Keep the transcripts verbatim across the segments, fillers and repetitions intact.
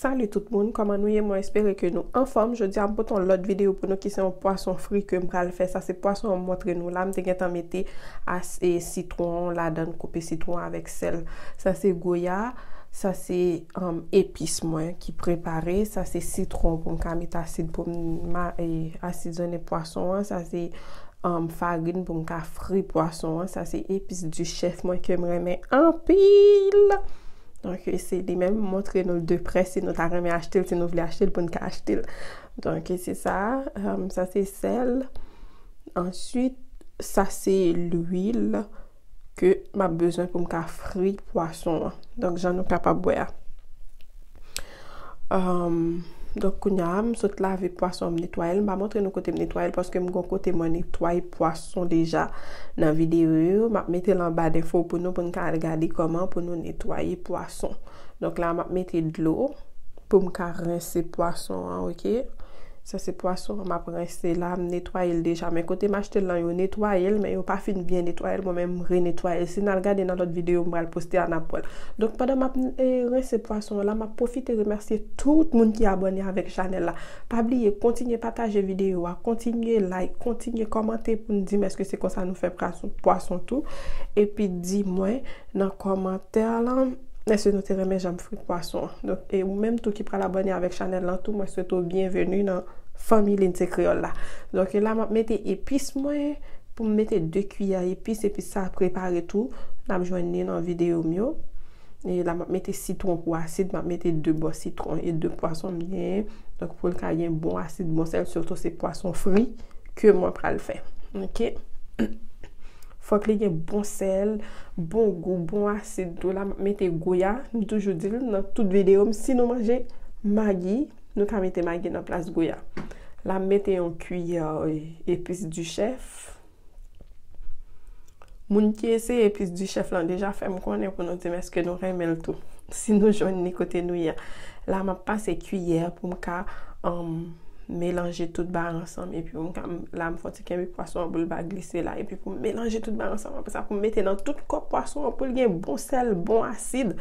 Salut tout moun, kòman nou ye? Mwen espere ke nou anfòm. Jodi a m pote yon lòt videyo pou nou ki se yon pwason fri ke m pral fè. Sa se pwason an m montre nou la, m te gentan mete as e sitwon ladan, koupe sitwon avèk sèl. Sa se goya, sa se um, epis mwen ki prepare. Sa se sitwon pou m ka mete asid pou m ma, e, asizone pwason an. Sa se um, farin pou m ka fri pwason an. Sa se epis di chèf mwen ke m renmen anpil. Donk, se li menm, m montre nou l de prè si nou ta renmen achte l, si nou vle achte l pou n ka achte l. Donk, se sa. Um, sa se sèl. Answit, sa se lwil ke m ap bezwen pou m ka fri pwason an. Donk, jan nou kapab wè a. Um, donk, kounye a, m sot lave pwason an, m netwaye l. M pa montre nou kote m netwaye l, paske m gon kote mwen netwaye pwason deja nan videyo yo. M ap mete l anba enfo pou nou, pou n ka al gade kòman pou nou netwaye pwason. Donk, la, m ap mete dlo pou m ka rense pwason an, oke? Sa se pwason an, m ap rense la, m netwaye l deja. Men kote m achte l lan, yo netwaye l, men yo pa fin byen netwaye l. Mwen menm, m renetwaye l. Si n al gade nan lòt videyo m pral poste a, n ap wè l. Donk, pandan m ap, e, rense pwason an la, m ap pwofite remèsye tout moun ki abòne avèk chanèl la. Pa bliye, kontinye pataje videyo a, kontinye like, kontinye kòmante pou n di m èske se konsa nou fè pwason, pwason tou. Epi di mwen nan kòmantè lan, èske nou te renmen jan m fri pwason an? Donk, e ou menm tou ki pral abòne avèk chanèl lan tou, mwen swete w byenveni nan fanmi Lindsay Kreyòl la. Donk, e la, m ap mete epis mwen, pou m mete de kiyè epis, epis sa prepare tou. N ap jwenn li nan videyo m yo. E la, m ap mete sitwon pou asid, m ap mete de bò sitwon e de pwason m genyen. Donk, pou l ka gen bon asid, bon sèl, sitou se pwason fri ke mwen pral fè. Oke? Fòk li gen bon sèl, bon gou, bon asid tou. La, m ap mete goya. M toujou di l nan tout videyo m, si nou manje magi, nou ka mete magi nan plas goya. La, m mete yon kiyè, e, epis di chèf. Moun ki eseye epis di chèf lan deja fè m konnen pou nou di m èske nou renmen l tou. Si nou jwenn li kote nou ye a. La, m ap pase kiyè pou m ka, um, melanje tout bagay ansanm. Epi pou m ka, la, m fè yon ti kenbe pwason an pou l pa glise la. Epi pou m melanje tout bagay ansanm. Apre sa, pou m mete nan tout kò pwason an pou l gen bon sèl, bon asid,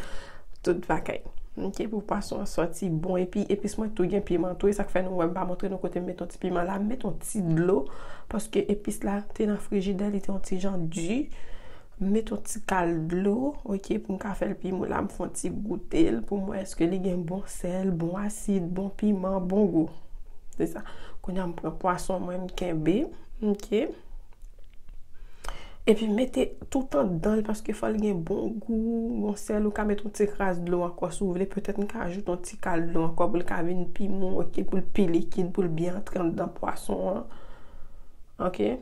tout bagay. Oke, pou pwason an sòti bon. Epi epis mwen tou gen piman tou. E sa k fè nou wè m pa montre nou kote m mete yon ti piman la. M mete yon ti dlo. Paske epis la te nan frijidè, li te yon ti jan di. M mete yon ti kal dlo, oke, pou m ka fè l pi mou la, m fè yon ti goute l pou m wè èske li gen bon sèl, bon asid, bon piman, bon gou. Se sa. Kounye a m pran pwason mwen, m kenbe, oke. Epi mete tout anndan l paske fò l gen bon gou, bon sèl. Ou ka mete yon ti kras dlo ankò si w vle. Petèt m ka ajoute yon ti kal dlo ankò pou l ka vin pi mou, oke, pou l pi likid, pou l byen antre anndan pwason an. Oke.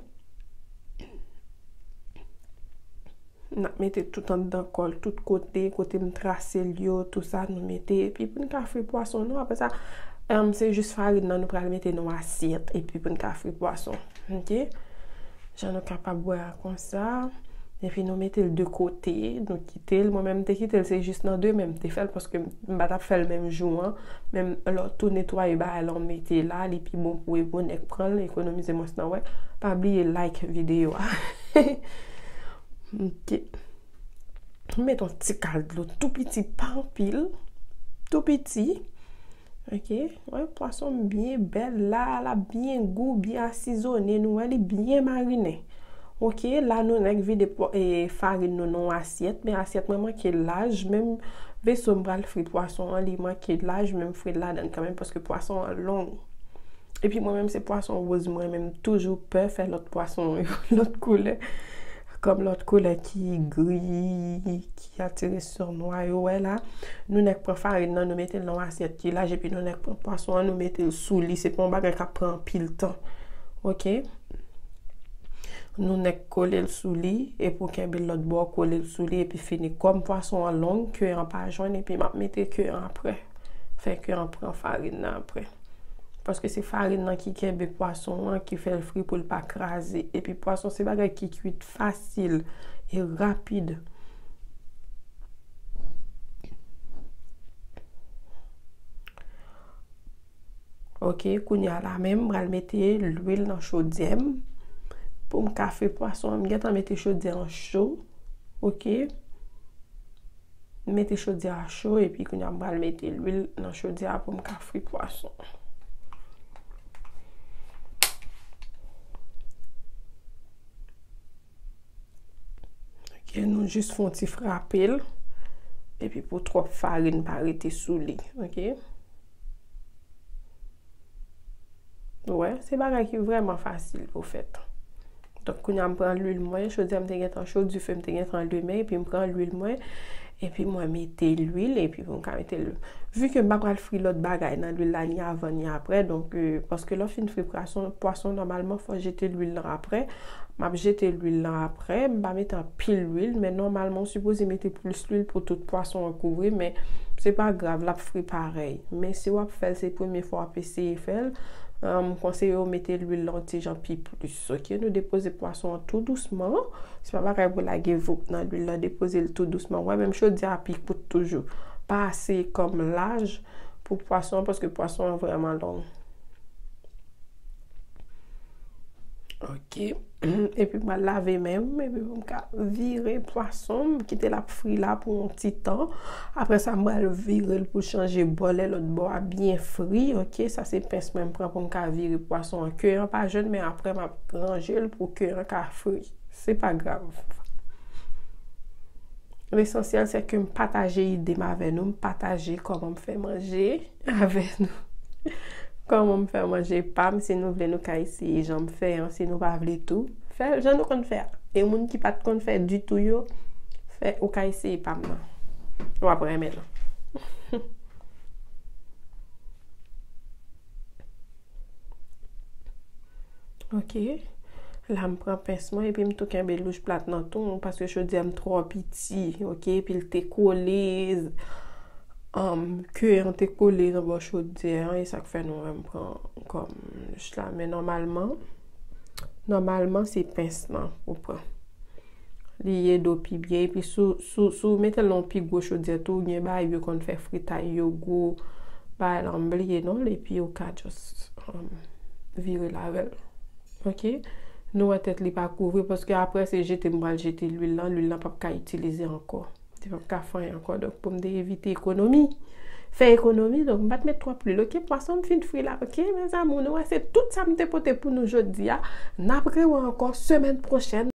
N ap mete tout anndan kò l, tout kote, kote m trase l yo, tou sa nou mete. Epi pou n ka fri pwason nou, apre sa, em, se jis farin nan nou pral mete nan yon asyèt, epi pou n ka fri pwason. Oke? Jan nou kapab wè a konsa. Epi nou mete l de kote, nou kite l. Mwen menm, m te kite l, se jis nan demen m te fè l, paske m pa t ap fè l menm jou an. Men lè w tou netwaye bagay la, w mete la, li pi bon pou, pou nèg pran l, ekonomize mwens nan wè. Pa bliye like videyo a. Ok. M met yon ti kal dlo tou piti, pa anpil. Tou piti. Ok. Wè, pwason m byen bèl la, l ap byen gou, byen asizone. Nou wè, li byen marinen. Ok, la nou nèk vide pwa-, e, farin nou nan yon asyèt, men asyèt mwen manke laj, menm veso m pral fri pwason an, li manke laj, men m fri l ladann kanmenm, paske pwason an long. Epi mwen menm se pwason woz mwen, men m toujou pè fè lòt pwason yo, lòt koulè. Kòm lòt koulè ki gri, ki atire sò nwa yo, wè la. Nou nèk pran farin nan, nou mete l nan yon asyèt ki laj, epi nou nèk pran pwason an, nou mete l sou li. Se pa yon bagay k ap pran anpil tan. Ok? Nou nèk kole l sou li, epi w kenbe l lòt bò, kole l sou li, epi fini. Kòm pwason an long, ke an pa jwenn, epi m ap mete ke an apre. Fè ke an pran farin nan apre. Paske se farin nan ki kenbe pwason an, ki fè l fri pou l pa kraze. Epi pwason se bagay ki kwit fasil e rapid. Ok, kounye a la menm, m pral mete lwil nan chodyè m pou m ka fri pwason an. M gentan mete chodyè an cho. Ok. Mete chodyè a cho, epi kounye a m pral mete lwil nan chodyè a pou m ka fri pwason. Ok, nou jis fè yon ti frape l. Epi pou twòp farin pa rete sou li, ok? Ou wè, se bagay ki vrèman fasil pou fèt. Donk, kounye a m pran lwil mwen, chodyè m te gentan cho, dife m te gentan limen, epi m pran lwil mwen, epi mwen mete lwil, epi pou m ka mete lwil. Vi ke m pa pral fri lòt bagay nan lwil la, ni avan, ni aprè, donk, euh, paske lè w fin fri pwason, pwason, nòmalman, fò w jete lwil lan aprè. M ap jete lwil lan aprè, m pa mete anpil lwil, men nòmalman, ou sipoze mete plis lwil pou tout pwason an kouvri, men se pa grav, l ap fri parèy. Men si w ap fè l, se premye fwa w ap eseye fè l, m konseye w mete lwil lan yon ti jan pi plis, ok? Nou depoze pwason an tou dousman. Se pa bagay pou lage voup nan lwil lan, depoze l tou dousman. Ou wè, menm chodyè a pi kout toujou. Pa ase kòm laj pou pwason an, paske pwason an vrèman long. Ok. Epi m pral lave men m, epi pou m ka vire pwason, m kite l ap fri la pou yon ti tan. Apre sa, m pral vire l pou chanje bò, lè lòt bò a byen fri, ok? Sa se pens mwen m pran pou m ka vire pwason an. Ke an pa jwenn, men apre m ap ranje l pou ke an ka fri. Se pa grav. Lesansyèl, se ke m pataje ide m avè nou, m pataje kòman m fè manje avè nou. Kòman m fè manje pa m, si nou vle, nou ka eseye jan m fè an, si nou pa vle tou, fè l jan nou konn fè a. E moun ki pa t konn fè ditou yo, fè, ou ka eseye pa m nan. W ap renmen l. Ok. La, m pran pens mwen epi m tou kenbe louch plat nan tou, paske chodyè m twò piti, ok? Epi l te kole, um, ke an te kole nan bò chodyè an, e sa k fè nou wè m pran kòm louch la. Men nòmalman, nòmalman, se pens lan ou pran. Li ede w pi byen. Epi si w, si w, si w mete l nan yon pi gwo chodyè tou, gen bagay yo konn fè fritay yo gwo, bagay la m bliye non l, epi ou ka just, um, vire l avè l. Ok? Nou wè tèt li pa kouvri, paske apre se jete m pral jete lwil lan, lwil lan p ap ka itilize ankò. Li p ap ka fè anyen ankò. Donk, pou m te evite ekonomi, fè ekonomi, donk m pa t met twòp lwil. Ok, pwason m fin fri la. Ok, mezanmi, nou wè, se tout sa m te pote pou nou jodi a. N ap rewè ankò semèn pwochèn.